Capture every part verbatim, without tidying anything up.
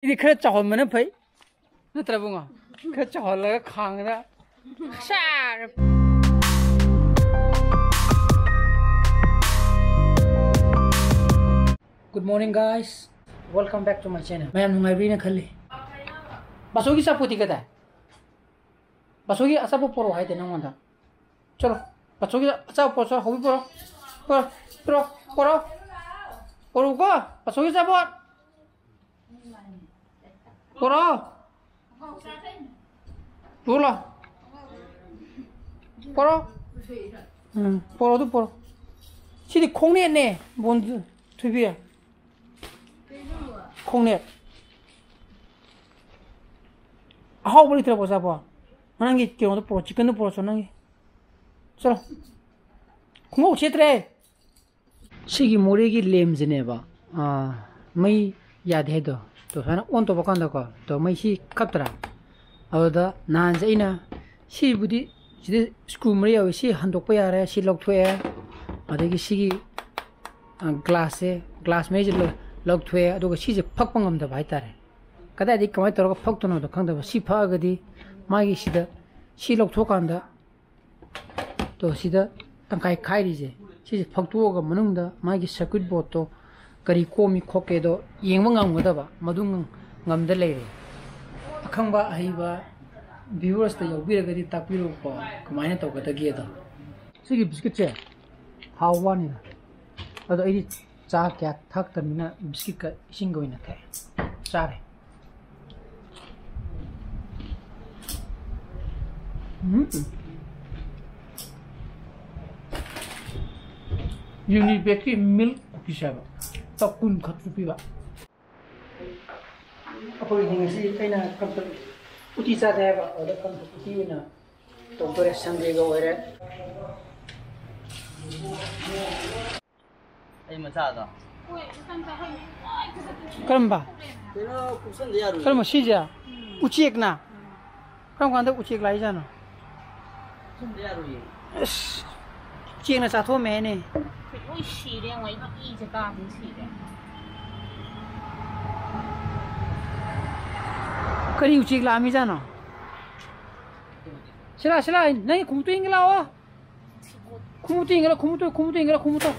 ꯁꯤꯗꯤ ꯈꯔ ꯆꯥꯎꯍꯟꯕꯅ ꯐꯩ, ꯅꯠꯇ꯭ꯔ ꯏꯕꯨꯡꯉꯣ? ꯈꯔ ꯆꯥꯎꯍꯜꯂꯒ ꯈꯥꯡꯗ. ꯁꯥꯔ. Good morning, guys. Welcome back to my channel. ꯃꯌꯥꯝ ꯅꯨꯡꯉꯥꯏꯕꯤꯅ ꯈꯜꯂꯤ. ꯕꯥꯁꯣꯒꯤ ꯆꯥꯄꯣꯠꯇꯤ ꯀꯗꯥꯏ? ꯕꯥꯁꯣꯒꯤ ꯑꯆꯥꯄꯣꯠ ꯄꯣꯔꯛꯑꯣ ꯍꯥꯏꯗꯦ ꯅꯪꯉꯣꯟꯗ. ꯆꯠꯂꯣ. ꯕꯥꯁꯣꯒꯤ ꯑꯆꯥꯄꯣꯠ ꯄꯣꯔꯛꯑꯣ, ꯍꯧꯕꯤ ꯄꯣꯔꯛꯑꯣ. ꯄꯣꯔꯛꯑꯣ, ꯄꯣꯔꯛꯑꯣ, ꯄꯣꯔꯛꯑꯣ. ꯄꯣꯔꯛꯎꯀꯣ, ꯕꯥꯁꯣꯒꯤ ꯑꯆꯥꯄꯣꯠ. ꯄꯣꯔꯛꯑꯣ. ꯄꯨꯔꯣ. ꯄꯣꯔꯣ꯫ ꯎꯝ, ꯄꯣꯔꯣ, ꯑꯗꯨ ꯄꯣꯔꯣ꯫ ꯁꯤꯗꯤ ꯈꯣꯡꯅꯦꯠꯅꯦ, ꯕꯣꯟ ꯊꯣꯏꯕꯤ꯫ ꯈꯣꯡꯅꯦꯠ꯫ ꯑꯍꯥꯎꯕ ꯂꯩꯇ꯭ꯔꯕꯣ, ꯑꯆꯥꯄꯣꯠ? ꯅꯪꯒꯤ ꯀꯩꯅꯣꯗꯣ ꯄꯣꯔꯣ, ꯆꯤꯛꯀꯟꯗꯣ ꯄꯣꯔꯣ ꯆꯣ, ꯅꯪꯒꯤ꯫ ꯆꯠꯂꯣ꯫ ꯈꯣꯡꯎꯞ ꯁꯦꯠꯇ꯭ꯔꯦ꯫ ꯁꯤꯒꯤ ꯃꯣꯔꯦꯒꯤ ꯂꯦꯝꯁꯤꯅꯦꯕ, ꯑꯥ, ꯃꯩ ꯌꯥꯗꯦ ꯍꯥꯏꯗꯣ, ꯇꯣ ꯁꯨꯃꯥꯏꯅ ꯑꯣꯟ ꯇꯧꯕ ꯀꯥꯟꯗꯀꯣ, ꯇꯣ ꯃꯩ ꯁꯤ ꯈꯞꯇ꯭ꯔꯥ? ꯑꯗꯨꯗ ꯅꯍꯥꯟꯁꯦ ꯑꯩꯅ ꯁꯤꯕꯨꯗꯤ ꯁꯤꯗ ꯁ꯭ꯀ꯭ꯔꯨ ꯃꯔꯤ ꯌꯥꯎꯋꯤ, ꯁꯤ ꯍꯟꯗꯣꯛꯄ ꯌꯥꯔꯦ, ꯁꯤ ꯂꯧꯊꯣꯛꯑꯦ, ꯑꯗꯒꯤ ꯁꯤꯒꯤ, ꯑ, ꯒ꯭ꯂꯥꯁꯁꯦ, ꯒ꯭ꯂꯥꯁ ꯃꯩꯁꯦ ꯂꯧ-, ꯂꯧꯊꯣꯛꯑꯦ, ꯑꯗꯨꯒ ꯁꯤꯁꯦ ꯐꯛꯄ ꯉꯝꯗꯕ ꯍꯥꯏꯇꯥꯔꯦ꯫ ꯀꯗꯥꯏꯗꯒꯤ ꯀꯃꯥꯏꯅ ꯇꯧꯔꯒ ꯐꯛꯇꯣꯏꯅꯣꯗꯣ ꯈꯪꯗꯕ꯫ ꯁꯤ ꯐꯛꯑꯒꯗꯤ ꯃꯥꯒꯤ ꯁꯤꯗ, ꯁꯤ ꯂꯧꯊꯣꯛꯀꯥꯟꯗ ꯇꯣ ꯁꯤꯗ ꯇꯪꯈꯥꯏ ꯈꯥꯏꯔꯤꯁꯦ, ꯁꯤꯁꯦ ꯐꯛꯇꯣꯛꯑꯒ ꯃꯅꯨꯡꯗ ꯃꯥꯒꯤ ꯁꯔꯀ꯭ꯌꯨꯠ ꯕꯣꯔꯗꯇꯣ ꯀꯔꯤ ꯀꯣꯝꯃꯤ ꯈꯣꯠꯀꯦꯗꯣ ꯌꯦꯡꯕ ꯉꯝꯒꯗꯕ, ꯃꯗꯨ ꯉꯝ-, ꯉꯝꯗ ꯂꯩꯔꯦ꯫ ꯑꯈꯪꯕ ꯑꯍꯩꯕ ꯚ꯭ꯌꯨꯋꯔꯁꯇ ꯌꯥꯎꯕꯤꯔꯒꯗꯤ ꯇꯥꯛꯄꯤꯔꯛꯎꯀꯣ, ꯀꯃꯥꯏꯅ ꯇꯧꯒꯗꯒꯦꯗꯣ꯫ ꯁꯤꯒꯤ ꯕꯤꯁꯀꯤꯠꯁꯦ ꯍꯥꯎꯕ ꯋꯥꯅꯤꯗ, ꯑꯗꯣ ꯑꯩꯗꯤ ꯆꯥ ꯀꯌꯥ ꯊꯛꯇꯕꯅꯤꯅ ꯕꯤꯁꯀꯤꯠꯀ ꯏꯁꯤꯡꯒ ꯑꯣꯏꯅ ꯊꯛꯑꯦ, ꯆꯥꯔꯦ꯫ ꯎꯝ꯫ ꯌꯨꯅꯤꯕꯤꯛꯀꯤ ꯃꯤꯜꯛ ꯀꯨꯀꯤꯁ ꯍꯥꯏꯕ, ꯂꯨꯄꯥ ꯀꯨꯟ ꯈꯛꯇ ꯄꯤꯕ꯫ ꯑꯩꯈꯣꯏꯒꯤ ꯉꯁꯤ ꯑꯩꯅ ꯀꯥꯡꯇꯛ ꯎꯇꯤ ꯆꯥꯗꯦ ꯍꯥꯏꯕ, ꯑꯗꯨꯗ ꯀꯥꯡꯇꯛ ꯎꯇꯤ ꯑꯣꯏꯅ ꯇꯧꯗꯣꯔꯦ, ꯁꯟꯗꯦꯒ ꯑꯣꯏꯔꯦ꯫ ꯑꯩ ꯃꯆꯥꯗꯣ꯫ ꯀꯔꯝꯕ? ꯀꯩꯅꯣ, ꯀꯨꯞꯁꯟꯗ ꯌꯥꯔꯣꯏ꯫ ꯀꯔꯝꯕ ꯁꯤꯁꯦ? ꯎꯆꯦꯛꯅ? ꯀꯔꯝ ꯀꯥꯟꯗ ꯎꯆꯦꯛ ꯂꯥꯛꯏꯖꯥꯠꯅꯣ? ꯀꯨꯞꯁꯟꯗ ꯌꯥꯔꯣꯏꯌꯦ꯫ ꯑꯁ, ꯎꯆꯦꯛꯅ ꯆꯥꯊꯣꯛꯑꯝꯃꯦꯅꯦ꯫ ꯂꯣꯏ ꯁꯤꯔꯦ, ꯌꯦꯡꯉꯣ, ꯑꯩꯗꯤ ꯏꯁꯦ ꯀꯥꯗꯅ ꯁꯤꯔꯦ꯫ ꯀꯔꯤ ꯎꯆꯦꯛ ꯂꯥꯛꯑꯝꯃꯤꯖꯥꯠꯅꯣ? ꯁꯤꯂꯥ, ꯁꯤꯂꯥ, ꯅꯪꯒꯤ ꯈꯣꯡꯎꯞꯇꯨ ꯌꯦꯡꯒꯦ ꯂꯥꯛꯑꯣ꯫ ꯈꯣꯡꯎꯞꯇꯨ ꯌꯦꯡꯒꯦ ꯂꯥꯎ, ꯈꯣꯡꯎꯞꯇꯨ, ꯈꯣꯡꯎꯞꯇꯨ ꯌꯦꯡꯒꯦ ꯂꯥꯎ, ꯈꯣꯡꯎꯞꯇꯨ꯫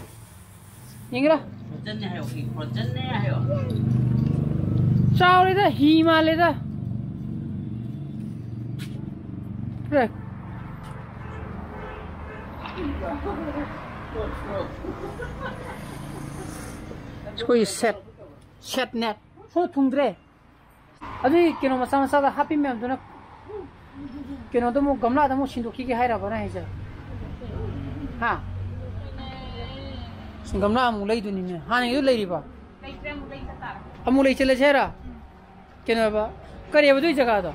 ꯌꯦꯡꯒꯦ ꯂꯥꯎ꯫ ꯐ꯭ꯔꯣꯖꯟꯅꯦ ꯍꯥꯏꯌꯣ, ꯐ꯭ꯔꯣꯖꯟꯅꯦ ꯍꯥꯏꯌꯣ꯫ ꯆꯥꯎꯔꯦꯗ, ꯍꯤ ꯃꯥꯜꯂꯦꯗ꯫ ꯔꯦ꯫ ꯑꯩꯈꯣꯏ ꯁꯦꯠ, ꯁꯦꯠ ꯅꯦꯠ꯫ ꯁꯣꯝꯗ ꯊꯨꯡꯗ꯭ꯔꯦ꯫ ꯑꯗꯨꯒꯤ ꯀꯩꯅꯣ ꯃꯆꯥ ꯃꯆꯥꯗ ꯍꯥꯞꯄꯤ ꯃꯌꯥꯝꯗꯨꯅ ꯀꯩꯅꯣꯗ ꯑꯃꯨꯛ, ꯒꯝꯂꯥꯗ ꯑꯃꯨꯛ ꯁꯤꯟꯗꯣꯛꯈꯤꯒꯦ ꯍꯥꯏꯔꯕ ꯅꯪ ꯍꯥꯏꯁꯦ? ꯍꯥ? ꯒꯝꯂꯥ ꯑꯃꯨꯛ ꯂꯩꯗꯣꯏꯅꯤꯅꯦ꯫ ꯍꯥꯟꯅꯒꯤꯗꯣ ꯂꯩꯔꯤꯕ? ꯂꯩꯇ꯭ꯔꯦ, ꯑꯃꯨꯛ ꯂꯩ ꯆꯠ ꯇꯥꯔꯦ꯫ ꯑꯃꯨꯛ ꯂꯩ ꯆꯠꯂꯁꯦ ꯍꯥꯏꯔꯣ? ꯀꯩꯅꯣꯕ? ꯀꯔꯤꯕ ꯑꯗꯨꯏ ꯖꯒꯥꯗꯣ?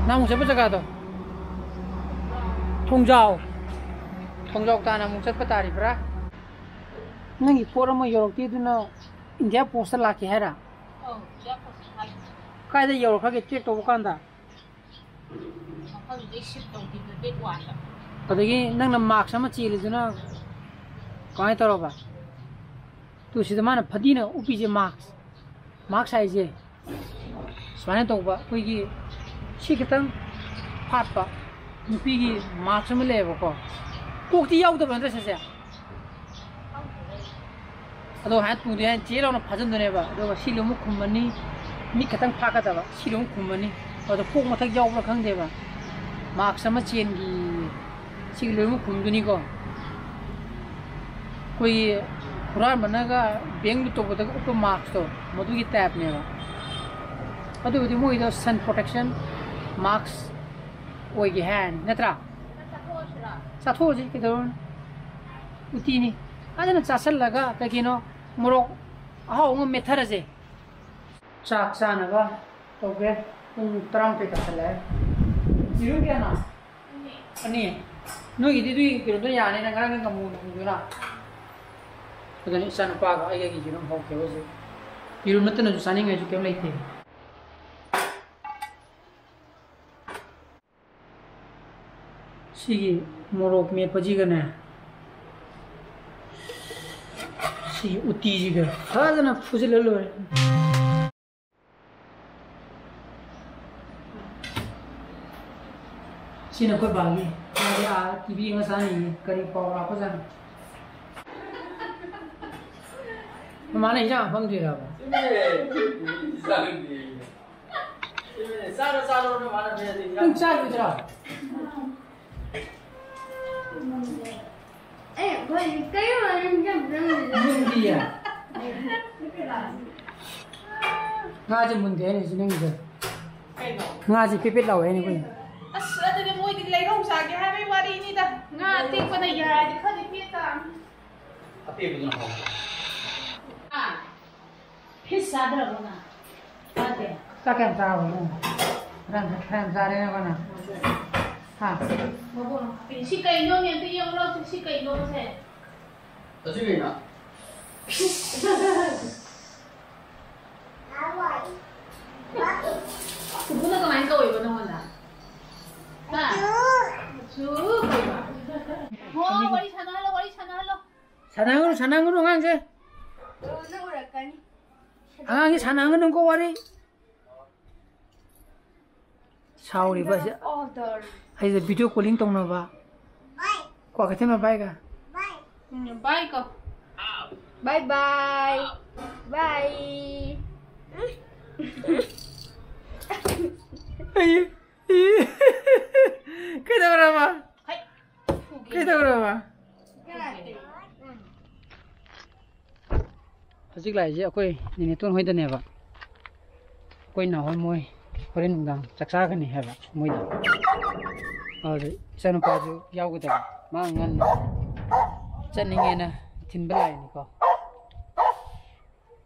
ꯅꯍꯥꯟꯃꯨꯛ ꯆꯠꯄ ꯖꯒꯥꯗꯣ? ꯊꯣꯡꯖꯥꯎ꯫ ꯊꯣꯡꯖꯥꯎ ꯇꯥꯅ ꯑꯃꯨꯛ ꯆꯠꯄ ꯇꯥꯔꯤꯕ꯭ꯔꯥ? ꯅꯪꯒꯤ ꯄꯣꯠ ꯑꯃ ꯌꯧꯔꯛꯇꯦ, ꯑꯗꯨꯅ ꯏꯟꯗꯤꯌꯥ ꯄꯣꯁꯇ ꯂꯥꯛꯀꯦ ꯍꯥꯏꯔ? ꯑꯧ, ꯏꯟꯗꯤꯌꯥ ꯄꯣꯁꯇ ꯊꯥꯈꯤꯕꯅꯦ꯫ ꯀꯥꯏꯗ ꯌꯧꯔꯛꯈ꯭ꯔꯒꯦ ꯆꯦꯛ ꯇꯧꯕ ꯀꯥꯟꯗ? ꯃꯐꯝꯗꯨꯗꯩ ꯁꯤꯞ ꯇꯧꯈꯤꯕꯗꯣ, ꯗꯦꯠ ꯋꯥꯟꯗ꯫ ꯑꯗꯒꯤ ꯅꯪꯅ ꯃꯥꯛꯁ ꯑꯃ ꯆꯦꯜꯂꯤꯗꯨꯅ ꯀꯃꯥꯏꯅ ꯇꯧꯔꯕ? ꯇꯨ, ꯁꯤꯗ ꯃꯥꯅ ꯐꯗꯤꯅ ꯎꯞꯄꯤꯁꯦ ꯃꯥꯛꯁ꯫ ꯃꯥꯛꯁ ꯍꯥꯏꯁꯦ ꯁꯨꯃꯥꯏꯅ ꯇꯧꯕ, ꯑꯩꯈꯣꯏꯒꯤ ꯁꯤ ꯈꯤꯇꯪ ꯐꯥꯠꯄ ꯅꯨꯄꯤꯒꯤ ꯃꯥꯛꯁ ꯑꯃ ꯂꯩꯌꯦꯕꯀꯣ꯫ ꯀꯣꯛꯇꯤ ꯌꯥꯎꯗꯕ ꯅꯠꯇ꯭ꯔ ꯁꯤꯁꯦ? ꯑꯗꯣ ꯍꯥꯏꯅ ꯇꯨꯡꯗꯤ ꯍꯥꯏꯅ ꯆꯦ ꯂꯥꯎꯅ ꯐꯥꯖꯤꯟꯗꯣꯏꯅꯦꯕ꯫ ꯑꯗꯨꯒ ꯁꯤ ꯂꯣꯏꯅꯃꯛ ꯈꯨꯝꯃꯅꯤ, ꯃꯤꯠ ꯈꯛꯇꯪ ꯐꯥꯛꯀꯗꯕ, ꯁꯤ ꯂꯣꯏꯅꯃꯛ ꯈꯨꯝꯃꯅꯤ꯫ ꯑꯗꯣ ꯀꯣꯛ ꯃꯊꯛ ꯌꯥꯎꯕ꯭ꯔꯥ ꯈꯪꯗꯦꯕ, ꯃꯥꯛꯁ ꯑꯃ ꯆꯦꯟꯈꯤ꯫ ꯁꯤꯒꯤ ꯂꯣꯏꯅꯃꯛ ꯈꯨꯝꯗꯣꯏꯅꯤꯀꯣ꯫ ꯑꯩꯈꯣꯏꯒꯤ ꯍꯨꯔꯥꯟꯕꯅꯒ ꯕꯦꯡ ꯂꯨꯠ ꯇꯧꯕꯗꯒ ꯎꯞꯄ ꯃꯥꯛꯁꯇꯣ, ꯃꯗꯨꯒꯤ ꯇꯥꯏꯞꯅꯦꯕ꯫ ꯑꯗꯨꯕꯨꯗꯤ ꯃꯣꯏꯗꯣ ꯁꯟ ꯄ꯭ꯔꯣꯇꯦꯛꯁꯟ ꯃꯥꯛꯁ ꯑꯣꯏꯒꯦ ꯍꯥꯏꯔꯅꯤ, ꯅꯠꯇ꯭ꯔꯥ? ꯆꯥꯊꯣꯛꯑꯁꯤ, ꯀꯩꯗꯧꯔꯨꯅꯤ? ꯎꯇꯤꯅꯤ꯫ ꯐꯖꯅ ꯆꯥꯁꯤꯜꯂꯒ ꯀꯩ ꯀꯩꯅꯣ ꯃꯣꯔꯣꯛ ꯑꯍꯥꯎꯕ ꯑꯃ ꯃꯦꯠꯊꯔꯁꯦ꯫ ꯆꯥꯛ ꯆꯥꯅꯕ ꯇꯧꯒꯦ꯫ ꯄꯨꯡ ꯇꯔꯥꯃꯥꯊꯣꯏ ꯇꯥꯁꯜꯂꯛꯑꯦ꯫ ꯌꯦꯔꯨꯝ ꯀꯌꯥꯅꯣ? ꯑꯅꯤ꯫ ꯅꯣꯏꯒꯤꯗꯤ ꯑꯗꯨꯒꯤ ꯀꯩꯅꯣꯗꯣ ꯌꯥꯅꯤꯅ, ꯉꯔꯥꯡꯒꯤ ꯉꯥꯃꯨꯗꯨꯅ꯫ ꯑꯗꯨꯅ ꯏꯆꯥꯅꯨꯄꯥꯒ ꯑꯩꯒꯒꯤ ꯌꯦꯔꯨꯝ ꯍꯧꯈ꯭ꯔꯦ ꯍꯧꯖꯤꯛ꯫ ꯌꯦꯔꯨꯝ ꯅꯠꯇꯅꯁꯨ ꯆꯥꯅꯤꯡꯉꯥꯏꯁꯨ ꯀꯩꯝ ꯂꯩꯇꯦ꯫ ꯁꯤꯒꯤ ꯃꯣꯔꯣꯛ ꯃꯦꯠꯄꯁꯤꯒꯅꯦ, ꯁꯤꯒꯤ ꯎꯇꯤꯁꯤꯒ ꯐꯖꯅ ꯐꯨꯖꯤꯜꯂ ꯂꯣꯏꯔꯦ꯫ ꯁꯤꯅ ꯑꯩꯈꯣꯏ ꯕꯥꯒꯤ꯫ ꯃꯥꯗꯤ ꯑꯥ ꯇꯤꯚꯤ ꯌꯦꯡꯉ ꯆꯥꯅꯤꯡꯉꯤ꯫ ꯀꯔꯤ ꯄꯥꯎ ꯂꯥꯛꯄꯖꯥꯠꯅꯣ? ꯃꯃꯥꯅ ꯏꯟꯖꯥꯡ ꯍꯥꯞꯐꯝꯗ꯭ꯔꯤꯔꯕ? ꯆꯥꯔꯣ, ꯆꯥꯔꯣ, ꯅꯃꯥꯟꯅꯕꯤ, ꯑꯗꯨ ꯏꯟꯖꯥꯡ ꯅꯪ ꯆꯥꯈꯤꯗ꯭ꯔꯣ? ꯑꯦ, ꯍꯣꯏ, ꯀꯩꯅꯣ ꯅꯪ ꯏꯟꯖꯥꯡ ꯄꯤꯔꯝꯃꯤꯗꯣ? ꯃꯨꯟꯗꯤꯌꯦ꯫ ꯉꯥꯁꯦ ꯃꯨꯟꯗꯦ ꯍꯥꯏꯅꯦ ꯁꯤ ꯅꯪꯒꯤꯁꯦ꯫ ꯀꯩꯅꯣ? ꯉꯥꯁꯦ ꯄꯦꯠ ꯄꯦꯠ ꯂꯥꯎꯋꯦ ꯍꯥꯏꯅꯦ ꯑꯩꯈꯣꯏ꯫ ꯑꯁ, ꯑꯗꯨꯗꯤ ꯃꯣꯏꯗꯤ ꯂꯩꯔꯧ ꯆꯥꯒꯦ ꯍꯥꯏꯕꯩ ꯋꯥꯔꯤꯅꯤꯗ꯫ ꯉꯥ ꯑꯇꯦꯛꯄꯅ ꯌꯥꯔꯗꯤ ꯈꯔꯗꯤ ꯄꯦꯠ ꯇꯥꯕꯅꯤ꯫ ꯑꯇꯦꯛꯄꯗꯨꯅ ꯍꯥꯎꯕ꯫ ꯑꯥ, ꯐꯤꯁ ꯆꯥꯗ꯭ꯔꯕꯣ ꯅꯪ? ꯆꯥꯗꯦ꯫ ꯆꯥꯛ ꯀꯌꯥꯝ ꯆꯥꯔꯕ ꯅꯪ? ꯐꯅꯌꯥꯝ, ꯐꯅꯌꯥꯝ ꯆꯥꯔꯦꯅꯦꯀꯣ ꯅꯪ꯫ ꯍꯥ? ꯃꯕꯣꯛꯅ ꯍꯥꯞꯄꯤꯅꯦ꯫ ꯁꯤ ꯀꯩꯅꯣꯅꯦ? ꯑꯝꯇ ꯌꯦꯡꯉꯨ ꯂꯥꯎ꯫ ꯁꯤ ꯀꯩꯅꯣ ꯁꯦ? ꯑꯁꯤ ꯀꯩꯅꯣ? ꯄꯨꯄꯨꯅ ꯀꯃꯥꯏꯅ ꯀꯧꯋꯦꯕ ꯅꯉꯣꯟꯗ? ꯍꯥ? ꯁꯨ ꯀꯧꯕ꯫ ꯍꯣ, ꯋꯥꯔꯤ ꯁꯥꯟꯅꯍꯜꯂꯣ, ꯋꯥꯔꯤ ꯁꯥꯟꯅꯍꯜꯂꯣ꯫ ꯁꯥꯟꯅꯍꯜꯂꯣ, ꯁꯥꯟꯅꯍꯜꯂꯣ, ꯑꯉꯥꯡꯁꯦ꯫ ꯅꯪ ꯎꯔꯛꯀꯅꯤ꯫ ꯑꯉꯥꯡꯁꯦ ꯁꯥꯟꯅꯍꯟꯒꯅꯨꯀꯣ ꯋꯥꯔꯤ꯫ ꯁꯥꯎꯔꯤꯕ ꯑꯁꯤ꯫ ꯑꯩꯁꯦ video calling ꯇꯧꯅꯕ꯫ ꯀ꯭ꯋꯥꯀꯩꯊꯦꯜ ꯃꯄꯥꯏꯒ꯫ ꯎꯝ, bye ꯀꯣ꯫ Bye bye. Bye. ꯑꯩ, ꯑꯩ, ꯀꯩꯗꯧꯔꯕ? ꯍꯩ, ꯐꯨꯒꯦ꯫ ꯀꯩꯗꯧꯔꯕ? ꯍꯧꯖꯤꯛ ꯂꯥꯛꯏꯁꯦ ꯑꯩꯈꯣꯏ ꯅꯦꯅꯦꯇꯣꯟ ꯍꯣꯏꯗꯅꯦꯕ꯫ ꯑꯩꯈꯣꯏ ꯅꯥꯎꯍꯣꯏ ꯃꯣꯏ ꯍꯣꯔꯦꯟ ꯅꯨꯡꯗꯥꯡ ꯆꯥꯛ ꯆꯥꯒꯅꯤ ꯍꯥꯏꯕ ꯃꯣꯏꯗ꯫ ꯑꯗꯨꯗ ꯏꯆꯥꯅꯨꯄꯥꯁꯨ ꯌꯥꯎꯒꯗꯕ꯫ ꯃꯥ ꯉꯟꯅ ꯆꯠꯅꯤꯡꯉꯦꯅ ꯊꯤꯟꯕ ꯂꯥꯛꯏꯅꯤꯀꯣ꯫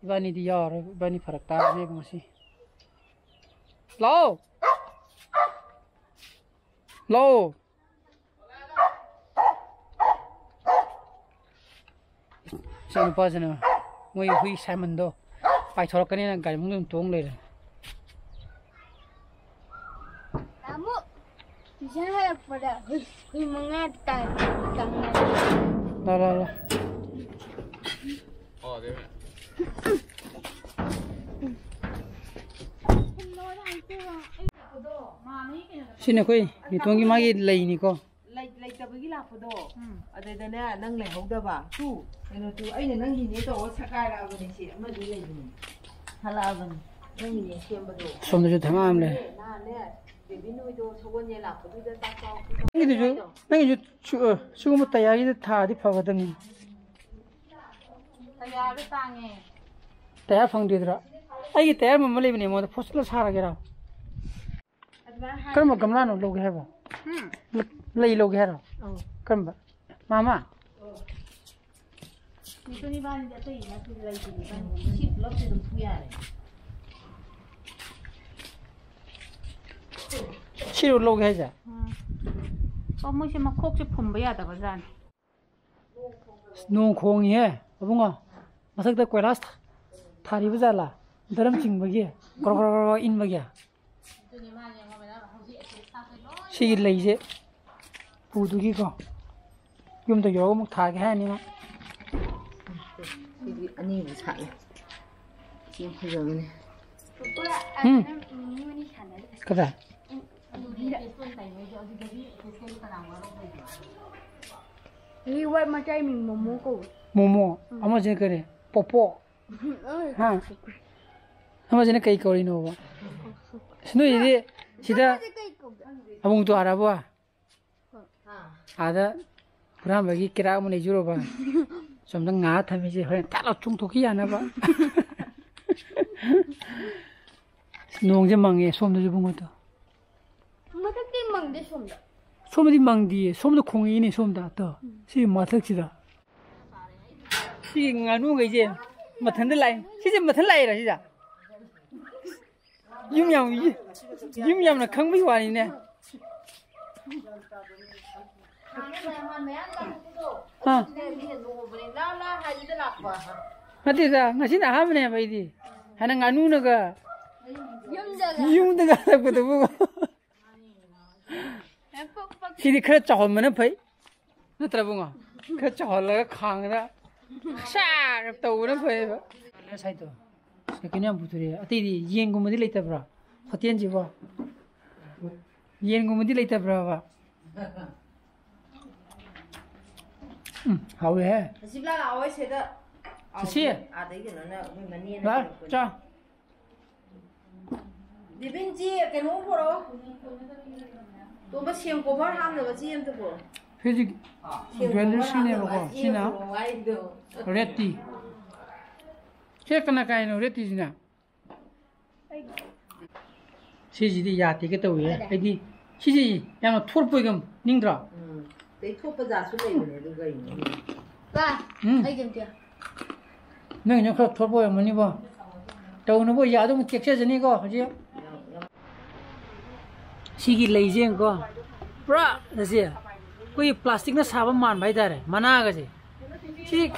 ꯏꯕꯥꯅꯤꯗꯤ ꯌꯥꯎꯔꯔꯣꯏ꯫ ꯏꯕꯥꯅꯤ ꯐꯔꯛ ꯇꯥꯔꯅꯦꯕ ꯉꯁꯤ꯫ ꯂꯥꯛꯑꯣ꯫ ꯂꯥꯛꯑꯣ꯫ ꯏꯆꯥꯅꯨꯄꯥꯁꯤꯅ ꯃꯣꯏ ꯍꯨꯏ ꯁꯥꯏꯃꯟꯗꯣ ꯄꯥꯏꯊꯣꯔꯛꯀꯅꯤꯅ ꯒꯥꯔꯤ ꯃꯅꯨꯡꯗ ꯑꯗꯨꯝ ꯇꯣꯡ ꯂꯩꯔꯦ꯫ ꯇꯥꯃꯣ, ꯇꯨꯏꯁꯟ ꯍꯜꯂꯛꯄꯗ ꯍꯨꯏ, ꯍꯨꯏ ꯃꯉꯥ ꯇꯥꯏ, ꯇꯥꯃꯣ꯫ ꯂꯥ, ꯂꯥ, ꯂꯥ꯫ ꯁꯤꯅ ꯑꯩꯈꯣꯏ ꯅꯤꯇꯣꯟꯒꯤ ꯃꯥꯒꯤ ꯂꯩꯅꯤꯀꯣ꯫ ꯂꯩ-, ꯂꯩꯇꯕꯒꯤ ꯂꯥꯛꯄꯗꯣ꯫ ꯎꯝ꯫ ꯑꯗꯩꯗꯅꯦ, ꯅꯪ ꯂꯩꯍꯧꯗꯕ꯫ ꯇꯨ, ꯀꯩꯅꯣ, ꯇꯨ, ꯑꯩꯅ ꯅꯪꯒꯤꯅꯦ ꯇꯧꯔ ꯁꯛꯀꯥꯏꯔꯛꯑꯕꯅꯦ꯫ ꯁꯤ ꯑꯃꯗꯤ ꯂꯩꯕꯅꯦ꯫ ꯍꯜꯂꯛꯑꯕꯅꯦ꯫ ꯅꯪꯒꯤꯅꯦ ꯁꯦꯝꯕꯗꯣ꯫ ꯁꯣꯝꯗꯁꯨ ꯊꯝꯃꯛꯑꯝꯂꯦ꯫ ꯅꯍꯥꯟꯅꯦ, ꯕꯦꯕꯤ ꯅꯣꯏꯗꯣ ꯁꯒꯣꯜꯁꯦ ꯂꯥꯛꯄꯗꯨꯗ ꯆꯥꯛ ꯆꯥꯎ, ꯆꯥꯛ ꯅꯪꯒꯤꯗꯨꯁꯨ, ꯆꯥꯎ ꯍꯥꯏꯗꯣ꯫ ꯅꯪꯒꯤꯁꯨ ꯁꯨ-, ꯑ, ꯁꯤꯒꯨꯝꯕ ꯇꯌꯥꯔꯒꯤꯗ ꯊꯥꯔꯗꯤ ꯐꯒꯗꯕꯅꯤ꯫ ꯇꯌꯥꯔꯗꯣ ꯇꯥꯡꯉꯦ꯫ ꯇꯌꯥꯔ ꯐꯪꯗ꯭ꯔꯤꯗ꯭ꯔꯥ? ꯑꯩꯒꯤ ꯇꯌꯥꯔ ꯑꯃ ꯂꯩꯕꯅꯦ, ꯃꯉꯣꯟꯗ ꯐꯣꯠꯆꯤꯜꯂ ꯁꯥꯔꯒꯦꯔꯥ? ꯑꯗꯨꯃꯥꯏꯅ ꯍꯥꯏ-, ꯀꯔꯝꯕ ꯒꯝꯂꯥꯅꯣ ꯂꯧꯒꯦ ꯍꯥꯏꯕ? ꯎꯝ꯫ ꯂ-, ꯂꯩ ꯂꯧꯒꯦ ꯍꯥꯏꯔꯣ? ꯑꯧ꯫ ꯀꯔꯝꯕ? ꯃꯥꯃ? ꯑꯧ꯫ ꯃꯤꯇꯣꯟ ꯏꯕꯥꯅꯤꯗꯤ ꯑꯇꯩ ꯅꯠꯇꯦ, ꯂꯩꯇꯦ ꯏꯕꯥꯅꯤꯗꯤ꯫ ꯁꯤ ꯄꯨꯂꯞꯁꯦ ꯑꯗꯨꯝ ꯄꯨ ꯌꯥꯔꯦ꯫ ꯁꯤꯔꯣ ꯂꯧꯒꯦ ꯍꯥꯏꯁꯦ? ꯎꯝ꯫ ꯑꯣ, ꯃꯣꯏꯁꯦ ꯃꯈꯣꯛꯁꯦ ꯐꯨꯝꯕ ꯌꯥꯗꯕ ꯖꯥꯠꯅꯤ꯫ ꯅꯣꯡ ꯈꯣꯡꯉꯤꯍꯦ ꯑꯕꯨꯡꯉꯣ꯫ ꯃꯊꯛꯇ ꯀꯣꯏꯂꯥꯁ ꯊꯥ-, ꯊꯥꯔꯤꯕ ꯖꯥꯠꯂꯥ? ꯗꯔꯝ ꯆꯤꯡꯕꯒꯤ? ꯀ꯭ꯔꯣ ꯀ꯭ꯔꯣ ꯀ꯭ꯔꯣ ꯀ꯭ꯔꯣ ꯏꯟꯕꯒꯤ? ꯁꯤꯒꯤ ꯂꯩꯁꯦ ꯄꯨꯗꯨꯒꯤꯀꯣ, ꯌꯨꯝꯗ ꯌꯧꯔꯒ ꯑꯃꯨꯛ ꯊꯥꯒꯦ ꯍꯥꯏꯔꯅꯤ ꯃꯥ꯫ ꯁꯤꯗꯤ ꯑꯅꯤꯕꯨ ꯁꯥꯠꯂꯦ꯫ ꯁꯤ ꯌꯥꯝ ꯐꯖꯕꯅꯦ꯫ ꯎꯝ꯫ ꯀꯗꯥꯏ? ꯃꯤ ꯋꯥꯏ ꯃꯆꯥꯏ ꯃꯤꯡ ꯃꯣꯃꯣ ꯀꯧꯋꯦ꯫ ꯃꯣꯃꯣ? ꯎꯝ꯫ ꯑꯃꯁꯤꯅ ꯀꯔꯤ? ꯄꯣꯄꯣ? ꯎꯝ, ꯍꯥ? ꯑꯃꯁꯤꯅ ꯀꯩ ꯀꯧꯔꯤꯅꯣꯕ? ꯑꯁ, ꯅꯣꯏꯁꯤꯗꯤ ꯁꯤꯗ ꯑꯃꯁꯦ ꯀꯩ ꯀꯧꯒꯦ? ꯑꯕꯨꯡ ꯇꯣ ꯑꯥꯔꯕꯣ? ꯍꯣꯏ꯫ ꯑꯥꯗ ꯍꯨꯔꯥꯟꯕꯒꯤ ꯀꯦꯔꯥꯛ ꯑꯃ ꯂꯩꯖꯔꯨꯕ꯫ ꯁꯣꯝꯗ ꯉꯥ ꯊꯝꯃꯤꯁꯦ ꯍꯣꯔꯦꯟ ꯊꯠ ꯂꯥꯎ ꯆꯣꯡꯊꯣꯛꯈꯤ ꯌꯥꯅꯕ꯫ ꯅꯣꯡꯁꯦ ꯃꯪꯉꯦ ꯁꯣꯝꯗꯁꯨ ꯏꯕꯨꯡꯉꯣ ꯇꯣ꯫ ꯃꯊꯛꯇꯤ ꯃꯪꯗꯦ ꯁꯣꯝꯗ꯫ ꯁꯣꯝꯗꯗꯤ ꯃꯪꯗꯤꯌꯦ, ꯁꯣꯝꯗ ꯈꯣꯡꯉꯛꯏꯅꯦ ꯁꯣꯝꯗ ꯇꯣ꯫ ꯎꯝ꯫ ꯁꯤ ꯃꯊꯛꯁꯤꯗ꯫ ꯁꯤ ꯉꯥꯅꯨꯈꯩꯁꯦ ꯃꯊꯟꯇ ꯂꯥꯛꯏ꯫ ꯁꯤꯁꯦ ꯃꯊꯟ ꯂꯥꯛꯏꯔꯥ ꯁꯤꯁꯦ? ꯌꯨꯝ ꯌꯥꯝ, ꯌꯨꯝ ꯌꯥꯝꯅ ꯈꯪꯕꯒꯤ ꯋꯥꯅꯤꯅꯦ꯫ ꯑꯥ꯫ ꯅꯠꯇꯦꯗ, ꯉꯁꯤꯅ ꯑꯍꯥꯟꯕꯅꯦꯕ ꯑꯩꯗꯤ꯫ ꯍꯥꯟꯅ ꯉꯥꯅꯨꯅꯒ ꯌꯨꯝꯗꯒ꯫ ꯌꯨꯝꯗꯒ ꯍꯜꯂꯛꯄꯗꯨꯕꯨ꯫ ꯁꯤꯗꯤ ꯈꯔ ꯆꯥꯎꯍꯟꯕꯅ ꯐꯩ꯫ ꯅꯠꯇ꯭ꯔ ꯏꯕꯨꯡꯉꯣ? ꯈꯔ ꯆꯥꯎꯍꯜꯂꯒ ꯈꯥꯡꯗ ꯁꯥꯔ ꯇꯧꯕꯅ ꯐꯩꯌꯦꯕ꯫ ꯉꯁꯥꯏꯗꯣ ꯁꯥꯏꯀꯜ ꯌꯥꯝ ꯄꯨꯊꯣꯔꯛꯑꯦ꯫ ꯑꯇꯩꯗꯤ ꯌꯦꯟꯒꯨꯝꯕꯗꯤ ꯂꯩꯇꯕ꯭ꯔꯣ ꯍꯣꯇꯦꯜꯁꯤꯕꯣ? ꯌꯦꯟꯒꯨꯝꯕꯗꯤ ꯂꯩꯇꯕ꯭ꯔꯕ? ꯎꯝ, ꯍꯥꯎꯋꯦꯍꯦ꯫ ꯁꯤꯕꯂꯥ ꯂꯥꯛꯑꯣ ꯁꯤꯗ꯫ ꯁꯤ? ꯑꯥꯗꯩ ꯀꯩꯅꯣꯅ ꯃꯣꯏ ꯃꯅꯦꯅ ꯂꯥꯛ, ꯄꯨꯔꯛꯄꯅꯦ꯫ ꯆꯥ꯫ ꯗꯤꯕꯤꯟ, ꯆꯦ ꯀꯩꯅꯣꯝ ꯄꯨꯔꯛꯑꯣ꯫ ꯇꯣꯝꯕ, ꯁꯦꯝ ꯀꯣꯚꯔ ꯍꯥꯞꯅꯕ ꯆꯦ ꯑꯝꯇ ꯄꯨꯔꯛꯑꯣ꯫ ꯁꯤꯗꯤ ꯁꯦꯝ ꯀꯣꯚꯔ ꯖ꯭ꯋꯦꯂꯔꯤꯁꯤꯅꯦꯕꯀꯣ, ꯍꯥꯞꯅꯕ ꯆꯦ ꯁꯤꯅ ꯄꯨꯔꯛꯑꯣ ꯍꯥꯏꯗꯣ꯫ ꯔꯦꯠ ꯇꯤ꯫ ꯁꯤ ꯀꯅꯥ ꯀꯥꯏꯅꯣ ꯔꯦꯠ ꯇꯤꯁꯤꯅ? ꯁꯤꯁꯤꯗꯤ ꯌꯥꯗꯦꯒ ꯇꯧꯏꯍꯦ꯫ ꯑꯩꯗꯤ ꯁꯤꯁꯤ ꯌꯥꯝꯅ ꯊꯣꯠꯄꯣꯏꯒ ꯅꯤꯡꯗ꯭ꯔꯣ? ꯎꯝ꯫ ꯇꯩꯊꯣꯛꯄ ꯖꯥꯠꯁꯨ ꯂꯩꯕꯅꯦ, ꯑꯗꯨ ꯀꯩꯅꯣ? ꯄꯥ, ꯎꯝ꯫ ꯑꯩꯒꯤ ꯑꯝꯇ꯫ ꯅꯪꯒꯤꯅ ꯈꯔ ꯊꯣꯠꯄ ꯑꯣꯏꯔꯝꯃꯅꯤꯕꯣ꯫ ꯇꯧꯅꯨꯕꯣ, ꯌꯥꯗꯣ ꯑꯃꯨꯛ ꯇꯦꯛꯆꯖꯅꯤꯀꯣ ꯍꯧꯖꯤꯛ꯫ ꯁꯤꯒꯤ ꯂꯩꯁꯦ ꯌꯦꯡꯉꯨꯀꯣ꯫ ꯄꯨꯔꯥ ꯑꯁꯦ ꯑꯩꯈꯣꯏꯒꯤ ꯄ꯭ꯂꯥꯁꯇꯤꯛꯅ ꯁꯥꯕ ꯃꯥꯟꯕ ꯍꯥꯏꯇꯥꯔꯦ, ꯃꯅꯥꯒꯁꯦ꯫ ꯁꯤ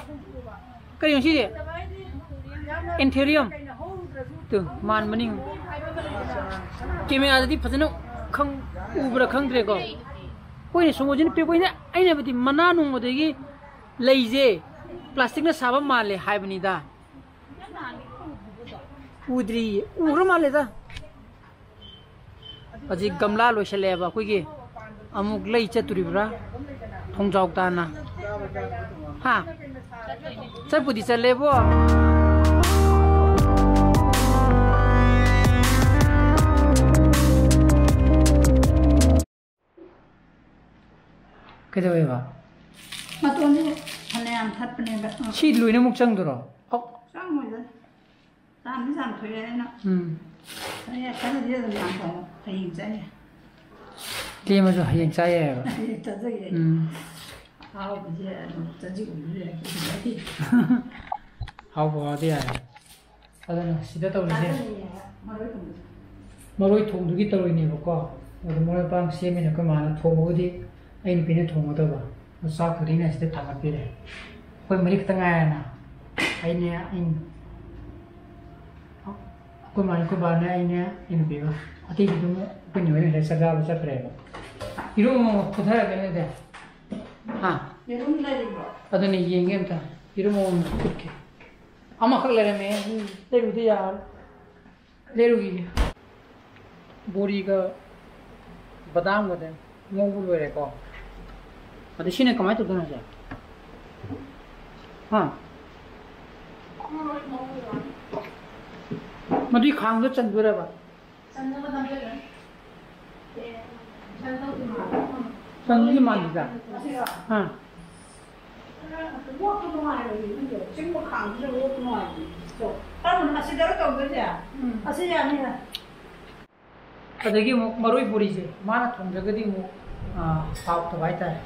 ꯀꯔꯤꯅꯣ ꯁꯤꯁꯦ? Anthurium꯫ ꯇꯨ, ꯃꯥꯟꯕꯅꯤ꯫ ꯀꯦꯃꯦꯔꯥꯗꯗꯤ ꯐꯖꯅ ꯈꯪ-, ꯎꯕ꯭ꯔꯥ ꯈꯪꯗ꯭ꯔꯦꯀꯣ꯫ ꯑꯩꯈꯣꯏꯅ ꯁꯣꯃꯣꯖꯤꯅ ꯄꯤꯔꯛꯄ, ꯑꯩꯅ, ꯑꯩꯅ ꯍꯥꯏꯕꯗꯤ ꯃꯅꯥ ꯅꯨꯡ ꯑꯗꯒꯤ ꯂꯩꯁꯦ ꯄ꯭ꯂꯥꯁꯇꯤꯛꯅ ꯁꯥꯕ ꯃꯥꯜꯂꯦ ꯍꯥꯏꯕꯅꯤꯗ꯫ ꯎꯗ꯭ꯔꯤꯌꯦ꯫ ꯎꯈ꯭ꯔ ꯃꯥꯜꯂꯦꯗ꯫ ꯍꯧꯖꯤꯛ ꯒꯝꯂꯥ ꯂꯣꯏꯁꯜꯂꯛꯑꯦꯕ ꯑꯩꯈꯣꯏꯒꯤ꯫ ꯑꯃꯨꯛ ꯂꯩ ꯆꯠꯇꯣꯔꯤꯕ꯭ꯔꯥ? ꯊꯣꯡꯖꯥꯎ ꯇꯥꯟꯅ꯫ ꯍꯥ? ꯆꯠꯄꯨꯗꯤ ꯆꯠꯂꯦꯕꯣ꯫ ꯀꯩꯗꯧꯋꯦꯕ? ꯃꯇꯣꯟꯗꯨ ꯐꯅꯌꯥꯝ ꯊꯠꯄꯅꯦꯕ꯫ ꯁꯤ ꯂꯣꯏꯅꯃꯛ ꯆꯪꯗꯣꯏꯔꯣ? ꯑꯧ꯫ ꯆꯪꯉꯣꯏꯗ꯫ ꯆꯥꯝꯗꯤ ꯆꯥꯝꯊꯣꯛꯑꯦ ꯑꯩꯅ꯫ ꯎꯝ꯫ ꯑꯩ ꯈꯔꯗꯤ ꯑꯗꯨꯝ ꯌꯥꯝ ꯊꯣꯡꯉꯣ꯫ ꯍꯌꯦꯡ ꯆꯥ ꯌꯥꯏ꯫ ꯂꯦꯝꯃꯁꯨ ꯍꯌꯦꯡ ꯆꯥ ꯌꯥꯏꯑꯕ꯫ ꯍꯌꯦꯡ ꯆꯥꯖꯒꯦ꯫ ꯎꯝ꯫ ꯑꯍꯥꯎꯕꯁꯦ ꯑꯗꯨꯝ ꯆꯥꯖꯤꯛ ꯑꯣꯏꯕ ꯌꯥꯏ꯫ ꯍꯥꯎꯕ ꯍꯥꯎꯔꯗꯤ ꯌꯥꯔꯦ꯫ ꯑꯗꯨꯅ ꯁꯤꯗ ꯇꯧꯔꯤꯁꯦ꯫ ꯆꯥꯖꯅꯤꯡꯉꯦ ꯃꯔꯣꯏ ꯊꯣꯡꯕꯁꯦ꯫ ꯃꯔꯣꯏ ꯊꯣꯡꯗꯨꯒꯤ ꯇꯧꯔꯤꯅꯦꯕꯀꯣ꯫ ꯑꯗꯨ ꯃꯔꯣꯏ ꯃꯄꯥꯡ ꯁꯦꯝꯃꯤꯅ ꯑꯩꯈꯣꯏ ꯃꯥꯅ ꯊꯣꯡꯕꯕꯨꯗꯤ ꯑꯩ ꯅꯨꯄꯤꯅ ꯊꯣꯡꯒꯗꯧꯕ꯫ ꯑꯗꯨ ꯆꯥꯛ ꯈꯛꯇꯤꯅ ꯁꯤꯗ ꯊꯥꯡꯒꯠꯄꯤꯔꯦ꯫ ꯑꯩꯈꯣꯏ ꯃꯔꯤ ꯈꯛꯇ ꯉꯥꯏꯔꯦꯅ꯫ ꯑꯩꯅꯦ, ꯑꯩ, ꯑꯩꯈꯣꯏ ꯃꯥꯅꯦ, ꯑꯩꯈꯣꯏ ꯕꯥꯅꯦ, ꯑꯩꯅꯦ, ꯑꯩ ꯅꯨꯄꯤꯒ꯫ ꯑꯇꯩꯗꯤ ꯑꯗꯨꯝ ꯑꯩꯈꯣꯏ ꯅꯦ ꯍꯣꯏ ꯉꯁꯥꯏ ꯆꯥꯛ ꯆꯥꯕ ꯆꯠꯈ꯭ꯔꯦꯕ꯫ ꯏꯔꯨ ꯑꯃꯨꯛ ꯐꯨꯊꯔꯒꯦ ꯑꯗꯨꯗꯤ꯫ ꯍꯥ? ꯌꯦꯔꯨꯝ ꯂꯩꯔꯤꯕ꯭ꯔꯣ? ꯑꯗꯨꯅꯦ ꯌꯦꯡꯒꯦ ꯑꯝꯇ꯫ ꯌꯦꯔꯨꯝ ꯑꯃꯃꯝ ꯐꯨꯠꯀꯦ꯫ ꯑꯃꯈꯛ ꯂꯩꯔꯝꯃꯦ꯫ ꯂꯩꯔꯨꯗꯤ ꯌꯥꯔꯣꯏ꯫ ꯂꯩꯔꯨꯈꯤꯒꯦ꯫ ꯕꯣꯔꯤꯒ ꯕꯗꯥꯝꯒꯗꯤ ꯉꯧꯕ ꯂꯣꯏꯔꯦꯀꯣ꯫ ꯑꯗ ꯁꯤꯅ ꯀꯃꯥꯏꯅ ꯇꯧꯗꯣꯏꯅꯣ ꯁꯦ? ꯍꯥ? ꯃꯗꯨꯒꯤ ꯈꯥꯡꯗꯣ ꯆꯟꯗꯣꯏꯔꯕ? ꯆꯟꯅꯕ ꯅꯝꯖꯜꯂꯣ꯫ ꯆꯟꯗꯧꯗꯤ ꯃꯥꯜꯂꯦ꯫ ꯆꯟꯗꯧꯗꯤ ꯃꯥꯜꯂꯤꯗ꯫ ꯑꯁꯤꯔꯣ? ꯑꯥ꯫ ꯑꯣꯠꯄ ꯅꯨꯡꯉꯥꯏꯔꯣꯏꯌꯦ, ꯅꯪꯗꯣ꯫ ꯁꯤꯒꯨꯝꯕ ꯈꯥꯡꯁꯤꯗ ꯑꯣꯠꯄ ꯅꯨꯡꯉꯥꯏꯔꯣꯏꯌꯦ꯫ ꯀꯔꯝꯕꯅꯣ? ꯑꯁꯤꯗꯔ ꯇꯧꯗꯣꯏꯁꯦ? ꯎꯝ꯫ ꯑꯁꯤ ꯌꯥꯅꯤꯅ꯫ ꯑꯗꯒꯤ ꯑꯃꯨꯛ ꯃꯔꯣꯏ ꯕꯣꯔꯤꯁꯦ ꯃꯥꯅ ꯊꯣꯡꯖꯒꯗꯤ ꯑꯃꯨꯛ, ꯑꯥ, ꯍꯥꯎꯇꯕ ꯍꯥꯏꯇꯥꯔꯦ꯫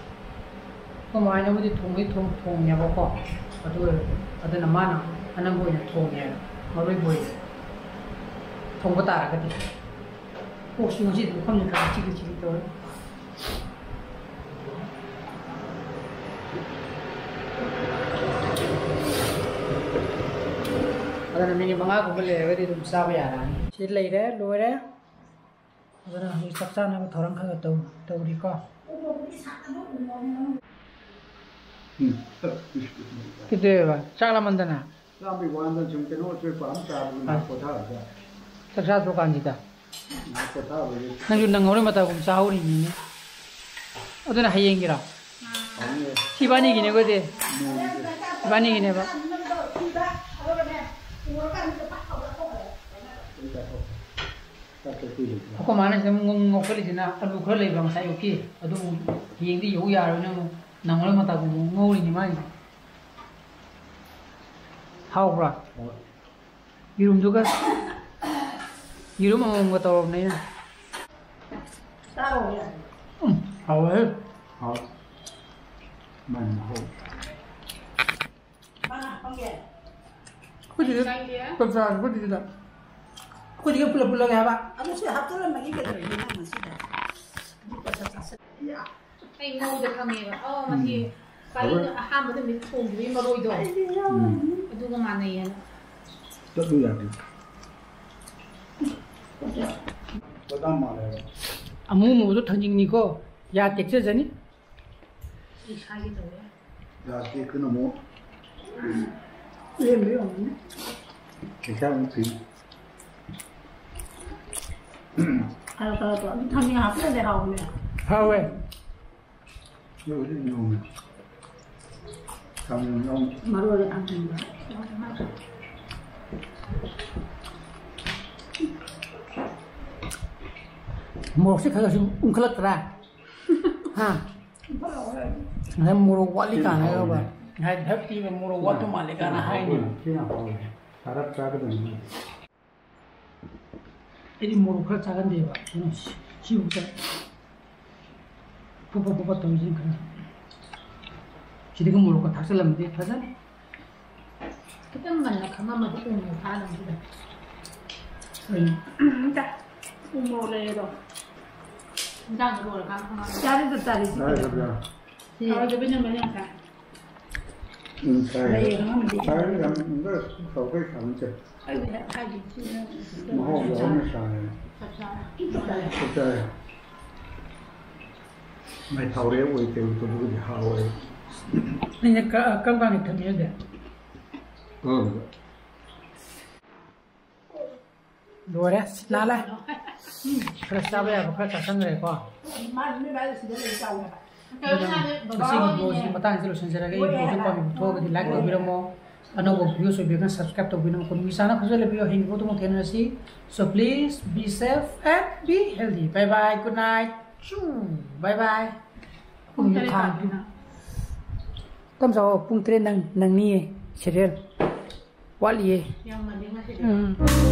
ꯑꯩꯈꯣꯏ ꯃꯥꯅꯕꯨꯗꯤ ꯊꯣꯡꯕꯗꯤ ꯊꯣꯡ-, ꯊꯣꯡꯉꯦꯕꯀꯣ꯫ ꯑꯗꯨ ꯑꯣꯏꯔꯁꯨ ꯑꯗꯨꯅ ꯃꯥꯅ ꯑꯅꯝꯕ ꯑꯣꯏꯅ ꯊꯣꯡꯉꯦ ꯃꯔꯣꯏ ꯕꯣꯔꯤꯁꯦ꯫ ꯊꯣꯡꯕ ꯇꯥꯔꯒꯗꯤ꯫ ꯀꯣꯛꯁꯤ ꯉꯁꯤꯗꯤ ꯃꯐꯝꯁꯦ ꯈꯔ ꯆꯤꯛꯂꯤ ꯆꯤꯛꯂꯤ ꯇꯧꯋꯦ꯫ ꯑꯗꯨꯅ ꯃꯤꯅꯤꯠ ꯃꯉꯥꯒꯨꯝꯕ ꯂꯩꯔꯒꯗꯤ ꯑꯗꯨꯝ ꯆꯥꯕ ꯌꯥꯔꯛꯑꯅꯤ꯫ ꯁꯤ ꯂꯩꯔꯦ, ꯂꯣꯏꯔꯦ꯫ ꯑꯗꯨꯅ ꯍꯧꯖꯤꯛ ꯆꯥꯛ ꯆꯥꯅꯕ ꯊꯧꯔꯥꯡ ꯈꯔ ꯈꯔ ꯇꯧ-, ꯇꯧꯔꯤꯀꯣ꯫ ꯎꯝ꯫ ꯀꯩꯗꯧꯋꯦꯕ? ꯆꯥꯛ ꯂꯥꯝꯃꯟꯗꯅ? ꯆꯥꯕꯩ ꯋꯥꯅ ꯁꯨꯝ ꯀꯩꯅꯣ ꯑꯆꯣꯏ ꯑꯄꯥ ꯑꯃ ꯆꯥꯕꯗꯨ ꯉꯥꯏꯍꯥꯛ ꯄꯣꯊꯥꯕꯗ꯫ ꯆꯥꯛ ꯆꯥ ꯇꯣꯛꯀꯥꯟꯁꯤꯗ? ꯉꯥꯏꯍꯥꯛ ꯄꯣꯊꯥꯕꯒꯤ꯫ ꯅꯪꯁꯨ ꯅꯪꯍꯧꯔꯣꯏ ꯃꯇꯝꯒꯨꯝ ꯆꯥꯍꯧꯔꯤꯅꯤꯅꯦ꯫ ꯑꯗꯨꯅ ꯍꯌꯦꯡꯒꯤꯔꯣ? ꯍꯌꯦꯡ꯫ ꯁꯤ ꯏꯕꯥꯅꯤꯒꯤꯅꯦ ꯑꯩꯈꯣꯏꯗꯤ꯫ ꯅꯣꯡꯒꯤ꯫ ꯏꯕꯥꯅꯤꯒꯤꯅꯦꯕ꯫ ꯆꯥꯛ ꯆꯥꯊꯣꯛ-, ꯆꯥꯛ ꯆꯥꯊꯣꯛ ꯀꯨꯏꯔꯦ꯫ ꯑꯩꯈꯣꯏ ꯃꯥꯅ ꯁꯤꯗ ꯉꯧ-, ꯉꯧꯈꯠꯂꯤꯁꯤꯅ ꯑꯂꯨ ꯈꯔ ꯂꯩꯕ ꯉꯁꯥꯏ ꯑꯌꯨꯛꯀꯤ꯫ ꯑꯗꯨ ꯑꯃꯨꯛ ꯍꯌꯦꯡꯗꯤ ꯌꯧ ꯌꯥꯔꯣꯏꯅ ꯑꯃꯨꯛ ꯅꯪꯍꯧꯔꯣꯏ ꯃꯇꯝꯗ ꯑꯃꯨꯛ ꯉꯧꯔꯤꯅꯤ ꯃꯥꯏꯁꯦ꯫ ꯍꯥꯎꯕ꯭ꯔꯥ? ꯍꯣꯏ꯫ ꯌꯦꯔꯨꯝꯗꯨꯒ, ꯌꯦꯔꯨꯝ ꯑꯃꯃꯝꯒ ꯇꯧꯔꯕꯅꯦ ꯑꯩꯅ꯫ ꯆꯥꯔꯣ ꯌꯥꯔꯦ꯫ ꯎꯝ, ꯍꯥꯎꯋꯦꯍꯦ꯫ ꯍꯥꯎ꯫ ꯃꯥꯏ ꯃꯍꯥꯎ꯫ ꯃꯥꯅ ꯍꯥꯞꯄꯝꯒꯦ꯫ ꯑꯩꯈꯣꯏꯗꯤ ꯆꯥꯏꯗꯦ꯫ ꯆꯞ ꯆꯥꯔꯦ, ꯑꯩꯈꯣꯏꯗꯤ ꯁꯤꯗ꯫ ꯑꯩꯈꯣꯏꯗꯤ ꯄꯨꯂꯞ ꯄꯨꯜꯂꯒꯦ ꯍꯥꯏꯕ꯫ ꯑꯗꯨ ꯁꯤ ꯍꯥꯞꯆꯤꯜꯂꯝꯃꯒꯦ ꯀꯩꯗꯧꯔꯒꯦ ꯅꯪ ꯃꯁꯤꯗ? ꯑꯗꯨ ꯄꯣꯠ ꯆꯞ ꯆꯥꯁꯤꯜꯂꯦ꯫ ꯌꯥ꯫ ꯑꯩ ꯉꯧꯗ ꯈꯪꯉꯦꯕ꯫ ꯑꯣ, ꯃꯁꯤ ꯎꯝ꯫ ꯄꯥꯔꯤꯅ ꯑꯍꯥꯟꯕ ꯅꯨꯃꯤꯠ ꯊꯣꯡꯈꯤꯕꯒꯤ ꯃꯔꯣꯏꯗꯣ꯫ ꯎꯝ꯫ ꯑꯗꯨꯒ ꯃꯥꯟꯅꯩꯌꯦꯅ꯫ ꯆꯠꯂꯨ ꯌꯥꯗꯦ꯫ ꯕꯗꯥꯝ ꯃꯥꯜꯂꯦ ꯍꯥꯏꯕ꯫ ꯑꯃꯨ ꯑꯃꯨꯕꯗꯣ ꯊꯥꯡꯖꯤꯡꯅꯤꯀꯣ꯫ ꯌꯥ ꯇꯦꯛꯆꯖꯅꯤ꯫ ꯏꯁꯥꯒꯤ ꯇꯧꯋꯦ꯫ ꯌꯥ ꯇꯦꯛꯇꯅ ꯑꯃꯨꯛ ꯂꯦꯝꯕ ꯌꯥꯎꯔꯝꯒꯅꯤ꯫ ꯄꯩꯁꯥ ꯑꯃꯨꯛ ꯊꯤ꯫ ꯇꯧꯔ ꯇꯧꯔ ꯇꯧꯔ ꯑꯗꯨꯝ ꯊꯝꯃꯤ ꯍꯥꯞꯄꯗꯗꯤ ꯍꯥꯎꯕꯅꯦ꯫ ꯍꯥꯎꯋꯦ꯫ ꯃꯔꯣꯏ ꯑꯀꯪꯕ꯫ ꯃꯣꯔꯣꯛꯁꯦ ꯈꯔ ꯈꯔ ꯁꯨꯝ ꯎꯪꯈꯠꯂꯛꯇ꯭ꯔꯥ? ꯍꯥ? ꯉꯁꯥꯏ ꯃꯣꯔꯣꯛ ꯋꯥꯠꯂꯤ ꯀꯥꯏꯅ ꯍꯥꯏꯔꯕ? ꯉꯁꯥꯏ ꯙꯞ ꯄꯤꯕ ꯃꯣꯔꯣꯛ ꯋꯥꯠꯄ ꯃꯥꯜꯂꯦ ꯀꯥꯏꯅ ꯍꯥꯏꯅꯤ꯫ ꯁꯤꯅ ꯍꯥꯎꯕꯅꯦ꯫ ꯁꯥꯔꯞ ꯆꯥꯒꯗꯕꯅꯤ꯫ ꯑꯩꯗꯤ ꯃꯣꯔꯣꯛ ꯈꯔ ꯆꯥꯒꯟꯗꯦꯕ꯫ ꯑꯗꯨꯅ ꯁꯤ-, ꯁꯤꯕꯨꯛꯇ ꯄꯨꯞꯄ ꯄꯨꯞꯄ ꯇꯧꯔꯤꯁꯤꯅ ꯈꯔ꯫ ꯁꯤꯗꯒ ꯃꯣꯔꯣꯛꯀ ꯊꯥꯛꯆꯜꯂꯝꯃꯗꯤ ꯐꯖꯅ꯫ ꯈꯤꯇꯪ ꯉꯟꯅ ꯈꯪꯉꯝꯃꯗꯤ ꯎꯃꯣꯔꯣꯛ ꯊꯥꯛꯑꯗꯕꯅꯤꯗ꯫ ꯎꯝ꯫ ꯎꯃꯣꯔꯣꯛ ꯂꯩꯔꯦꯗꯣ꯫ ꯏꯟꯖꯥꯡꯗꯣ ꯂꯣꯏꯔꯀꯥꯟꯗ ꯈꯪꯉꯝꯃꯗꯤ꯫ ꯆꯥꯔꯤꯗ ꯆꯥꯔꯤꯁꯤ꯫ ꯆꯥꯔꯤꯕ꯭ꯔꯥ? ꯁꯤ ꯍꯥꯎꯗꯕꯩ ꯅꯝꯕꯔ ꯌꯥꯝ ꯁꯥꯏ꯫ ꯎꯝ, ꯁꯥꯏ꯫ ꯂꯩꯌꯦ, ꯑꯉꯥꯡꯗꯤ꯫ ꯁꯥꯏ, ꯌꯥꯝ ꯁꯥꯎꯕꯩ ꯁꯥꯕ ꯅꯠꯇꯦ꯫ ꯑꯩꯗꯤ ꯍꯥꯏꯗꯤ ꯁꯤꯅ ꯃꯍꯥꯎ ꯌꯥꯎꯅ ꯁꯥꯏ꯫ ꯆꯞ ꯆꯥꯔꯦ꯫ ꯆꯞ ꯆꯥꯔꯦ꯫ ꯆꯞ ꯆꯥꯔꯦ꯫ ꯃꯥꯏ ꯊꯥꯎꯔꯦꯛ ꯑꯣꯏ ꯀꯩ ꯇꯧꯕꯕꯨꯗꯤ ꯍꯥꯎꯋꯦ꯫ ꯑꯩꯅ ꯀ-, ꯀꯔꯝ ꯀꯥꯟꯗ ꯊꯝꯃꯤ ꯍꯥꯏꯒꯦ? ꯎꯝ꯫ ꯂꯣꯏꯔꯦ꯫ ꯁꯤ ꯅꯥꯜꯂꯦ꯫ ꯈꯔ ꯆꯥꯕ ꯌꯥꯕ ꯈꯔ ꯆꯥꯁꯟꯈ꯭ꯔꯦꯀꯣ꯫ ꯑꯗꯨꯅ ꯉꯁꯤꯒꯤ vlogꯁꯤ ꯃꯇꯥꯡꯁꯤꯗ ꯂꯣꯏꯁꯤꯟꯖꯔꯒꯦ꯫ ꯑꯩꯒꯤ vlogꯁꯤ ꯄꯥꯝꯕꯤꯕ ꯊꯣꯛꯑꯒꯗꯤ like ꯇꯧꯕꯤꯔꯝꯃꯣ꯫ ꯑꯅꯧꯕ views ꯑꯣꯏꯕꯤꯔꯒꯅ subscribe ꯇꯧꯕꯤꯅꯕ꯫ ꯀꯣꯟꯅ ꯆꯥꯅ ꯐꯖꯅ ꯂꯩꯕꯤꯌꯨ꯫ ꯍꯌꯦꯡ vlogꯇ ꯑꯃꯨꯛ ꯊꯦꯡꯅꯔꯁꯤ꯫ So please be safe and be healthy. Bye bye. Good night. ꯆꯨ꯫ Bye bye꯫ ꯄꯨꯡ ꯇꯔꯦꯠ ꯇꯥꯗ꯭ꯔꯤꯅ꯫ ꯇꯞ ꯆꯥꯎꯑꯣ꯫ ꯄꯨꯡ ꯇꯔꯦꯠ ꯅꯪ-, ꯅꯪꯅꯤꯌꯦ꯫ Serial ꯋꯥꯠꯂꯤꯌꯦ꯫ ꯌꯥꯝ ꯉꯜꯂꯤ ꯉꯁꯤꯗꯤ꯫ ꯎꯝ꯫